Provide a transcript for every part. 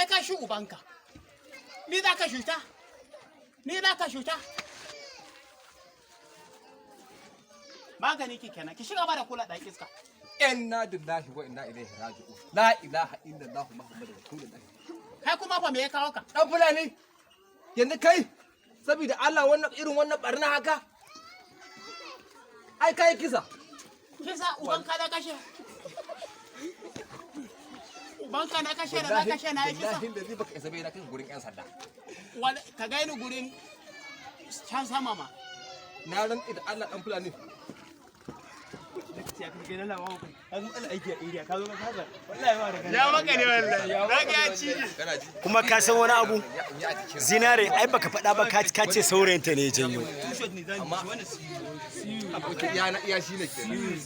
Ka shi ubanka. Ni za ka shuta? Ni za ka shuta? Magani ki kenan, ki shiga ba da kula ɗan iska. Inna lillahi wa inna ilaihi raji'un. La ilaha illallah Muhammadur Rasulullah. Kai kuma fa, me ya kawo ka? Dan Fulani, yanzu kai, saboda Allah, wannan irin wannan barna haka, ai kai kisa. Kisa ubanka na kashe. Ubanka na kashe da na kashe na yi kisa. Wallahi da zai baka isa bai na kai gurin yan sanda. Ka gaini gurin can sama ma. Na rantsi da Allah, dan Fulani. Ya kai na lawa kai. Ka zo aiki a area, ka zo ka saba. Wallahi ba da Ya maka ne wallahi. Na ga ya cije. Kana ji? Kuma ka san wani abu? Ya a jikin. Zinare, ai baka faɗa ba, ka ce saurayinta ne ya janyo. Two shot ne zan Amma- yi wannan. Okay, iya na iya shine kenan.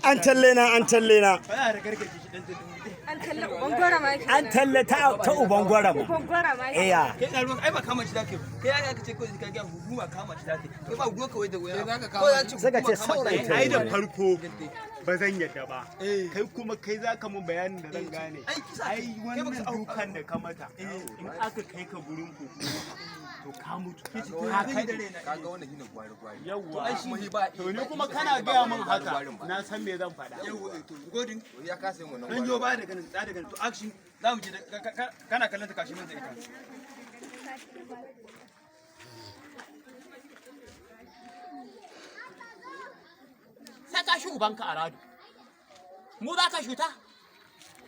An talle na, an talle na. Ba da gargaje shi dan talle. An talla uban gwara ma kenan. An talle ta uban gwara ma. Uban gwara ma kenan. Eya. Kai na ruwan ai ba kama shi zaka yi. Kai ya ka ce ko ka ga hukuma kama shi zaka yi. Kai ba ruwa kawai da waya. Kai zaka kama Ko ya ce Sai ka ce hukuma kama shi saurayi zaka yi. Ai da farko ba zan yadda ba. Kai kuma kai za ka mun bayanin da zan gane. Ai kisa Ai kai. Kai baka wannan san dukan da ka mata, in aka kai ka gurin hukuma, to ka mutu. Ka zan yi da kai. raina. Kaga wannan shine gwari gwari. Yawwa. Kuma shi ba To ni kuma kana gaya min haka, na san me zan faɗa. Yawwa, to recording. Ya kasa yin wannan Dan yo gwari. ba da ganin tsada ganin to action za mu je kana kallon ta kashi mun da ita. Sai ka shi ubanka a radu. Mu za ka shuta?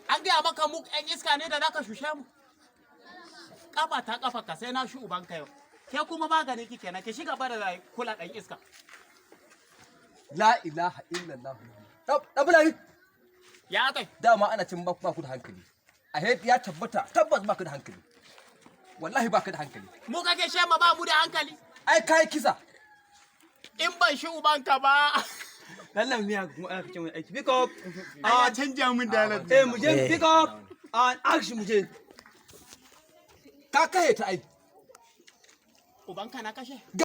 An gaya maka mu ƴan iska ne da za ka shushe mu? Kafa ta kafa ka, sai na shi ubanka yau. Ke kuma magani ki kenan, ki shiga ba da kula ɗan iska. La ilaha illallah. Dan Fulani. Ya kai. Dama ana cin ba ku da hankali. A ya tabbata, tabbas ba ku da hankali. Wallahi ba ka da hankali. Mu kake shema ba mu da hankali. Ai kai kisa. In ban shi ubanka ba. Lallan miya kuma ana kacin wani aiki. Pick up. Ai ya canja min dalar. Eh, mu je pick up and action, mu je. Ka kahe ta ai. Ubanka na kashe.